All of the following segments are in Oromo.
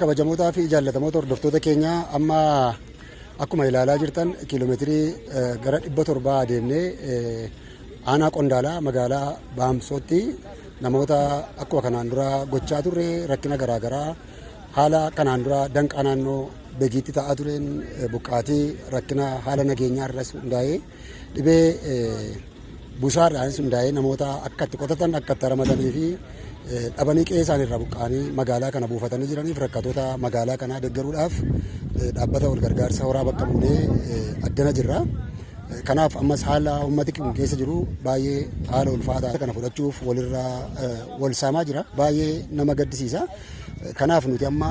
kabajamootaa fi jaallatamoota hordoftoota keenyaa amma akkuma ilaalaa jirtan kiiloomeetirii gara 700 adeemnee aanaa Qondaalaa magaalaa Baamsootti namoota akkuma kanaan dura gochaa turre rakkina garaagaraa haala kanaan dura danqaa naannoo Begiitti ta'aa tureen buqqaatii rakkina haala nageenyaa irras hundaa'ee dhibee busaadhaanis hundaa'ee namoota akka itti qotatan akka itti haramatanii fi dhabanii qe'ee isaanii irraa buqqa'anii magaalaa kana buufatanii jiraniif rakkatoota magaalaa kanaa deeggaruudhaaf dhaabbata wal gargaarsa horaa bakka buunee addana jirra. Kanaaf ammas haala uummati kun keessa jiru baay'ee haala ulfaataa kana fudhachuuf walirraa wal saamaa jira. Baay'ee nama gaddisiisa. Kanaaf nuti amma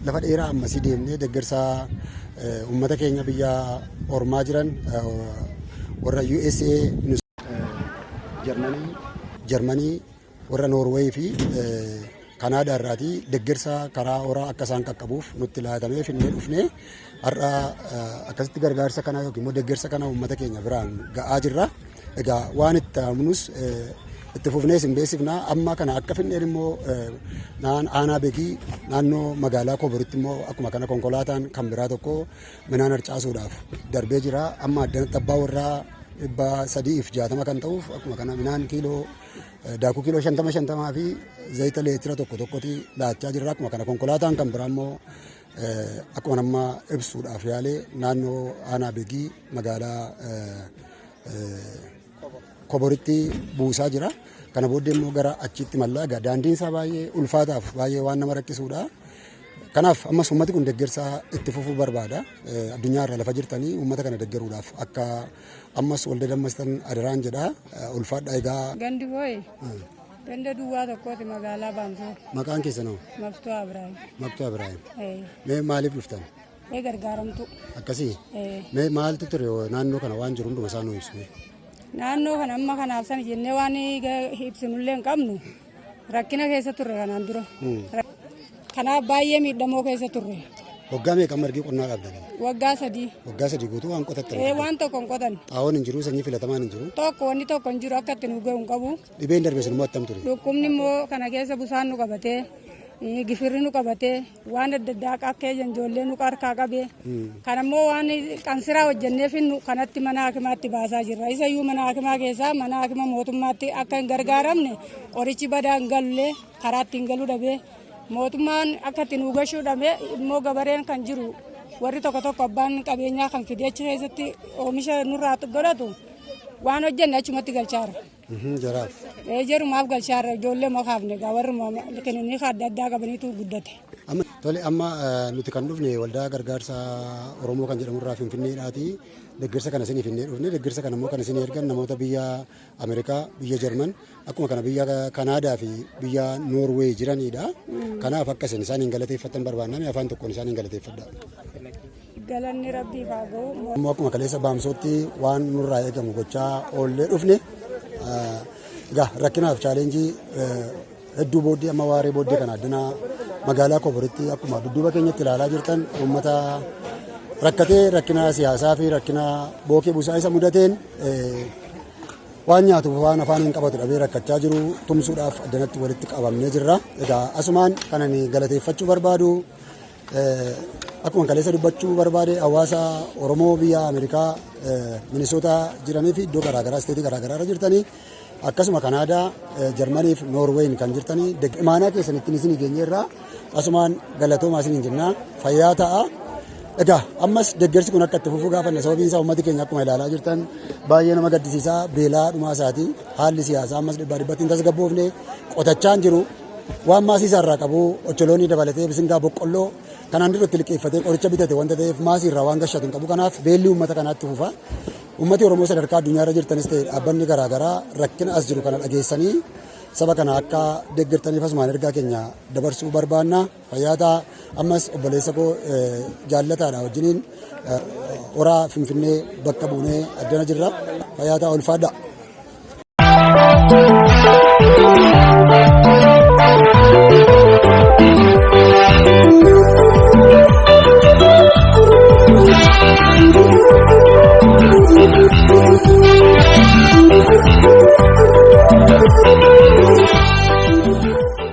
lafa dheeraa ammasii deemnee deeggarsa uummata keenya biyya ormaa jiran warra USA, Jarmanii, warra Noorweey fi Kanaadaa irraatii deeggarsa karaa horaa akka isaan qaqqabuuf nutti laatamee finnee dhufnee har'a akkasitti gargaarsa kana yookiin immoo deeggarsa kana uummata keenya biraan ga'aa jirra. Egaa waan itti aamnus itti fufnees hin beeksifna. Amma kana akka finneen immoo aanaa Begii naannoo magaalaa Koboritti immoo akkuma kana konkolaataan kan biraa tokko midhaan harcaasuudhaaf darbee jira. Amma addanatti abbaa warraa 360 kan ta'uuf akkuma kana midhaan kiiloo daakuu kiiloo 50 50 fi zayita leetira tokko tokkotti laachaa jirra. Akkuma kana konkolaataan kan biraa immoo akkuma nama ibsuudhaaf yaalee naannoo aanaa Begii magaalaa Koboritti buusaa jira. Kana booddee immoo gara achiitti mallaa egaa daandiin isaa baay'ee ulfaataaf baay'ee waan nama rakkisuudha. Kanaaf ammas uummati kun deeggarsa itti fufuu barbaada. Addunyaa irra lafa jirtanii uummata kana deeggaruudhaaf akka ammas wal dadammastan adaraan jedha. Ulfaadha egaa. Gandi kooyi ganda duwwaa tokkooti magaalaa Baamsoo. Maqaan keessan hoo? Maftuu Abiraayim. Maftuu Abiraayim. Mee maaliif dhuftan? Mee gargaaramtu. Akkasii? Mee maaltu ture naannoo kana waan jiru hunduma isaa nuu ibsi. Naannoo kana amma kanaaf sana jennee waan ibsinullee hin qabnu rakkina keessa turre kanaan dura. Kanaaf baay'ee miidhamoo keessa turre. Waggaa meeqa margii qonnaa dhaabdanii? Waggaa 3. Waggaa 3 guutuu waan qotattan? Ee waan tokko hin qotan. Xaa'oon hin jiru, sanyii filatamaan hin jiru. Tokko wanni tokko hin jiru akka itti nu ga'u hin qabu. Dhibeen darbe sun immoo attam ture? Dhukkubni immoo kana keessa busaan nu qabatee, gifirri nu qabatee, waan adda addaa qakkee ijoollee nu harkaa qabee. Kana immoo waan qansiraa hojjennee finnu kanatti mana hakimaatti baasaa jirra. Isa iyyuu mana hakimaa keessaa mana hakima mootummaatti akka hin gargaaramne qorichi badaa hin gallee karaatti hin galu dhabee mootummaan akka itti nu gashuu dhabee immoo gabareen kan jiru warri tokko tokko abbaan qabeenyaa kan fidee achi keessatti oomisha nurraa godhatu waan hojjenne achumatti galchaara. Jaraaf. Ee jarumaaf galchaarra ijoollee makaafne egaa warri kininika adda addaa qabaniitu guddate. Amma tole amma nuti kan dhufne waldaa gargaarsa Oromoo kan jedhamu irraa Finfinneedhaati. Deeggarsa kana isinii finnee dhufne deeggarsa kana immoo kan isinii ergan namoota biyya Ameerikaa, biyya Jarman, akkuma kana biyya Kanaadaa fi biyya Noorweey jiranidha. Kanaaf akka isin isaaniin galateeffattan barbaanname afaan tokkoon isaaniin galateeffadha. Galanni Rabbiif haa ga'u. Immoo akkuma kaleessa Baamsootti waan nurraa eegamu gochaa oollee dhufne. Egaa rakkinaaf chaaleenjii hedduu booddee amma waaree booddee kana addana magaalaa Koboritti akkuma dudduuba keenyatti ilaalaa jirtan uummata rakkatee rakkina siyaasaa fi rakkina bookee busaa isa mudateen waan nyaatuuf waan afaan hin qabatu dhabee rakkachaa jiru tumsuudhaaf addanatti walitti qabamnee jirra. Egaa asumaan kan ani galateeffachuu barbaadu Akkuma kaleessa dubbachuu barbaade hawaasa Oromoo biyya Ameerikaa Minisoota jiranii fi iddoo garaagaraa isteetii garaagaraa irra jirtanii akkasuma Kanaadaa, Jarmanii fi Noorweeyin kan jirtanii imaanaa keessan ittiin isinii geenye irraa asumaan galatoomaa isiniin jennaa fayyaa ta'a. Egaa ammas deeggarsi kun akka itti fufuu gaafanna sababiin isaa uummati keenya akkuma ilaalaa jirtan baay'ee nama gaddisiisaa beelaa dhumaa isaati haalli siyaasaa ammas dhibbaa dhibbatti hin tasgabboofne qotachaa hin jiru. Waan maasii isaa irraa qabu ocholoonii dabalatee bisingaa boqqolloo kanaan dura itti liqeeffatee qoricha bitate wanta ta'eef maasii irraa waan gashatu hin qabu. Kanaaf beelli uummata kanaatti fufa. Uummati Oromoo sadarkaa addunyaa irra jirtanis ta'e dhaabbanni garaagaraa rakkina as jiru kana dhageessanii saba kana akka deeggartaniif asumaan ergaa keenya dabarsuu barbaanna. Fayyaa ta'aa. Ammas obboleessa koo jaallataadha wajjiniin horaa Finfinnee bakka buunee addana jirra. Fayyaa ta'aa ulfaadha. Thank you.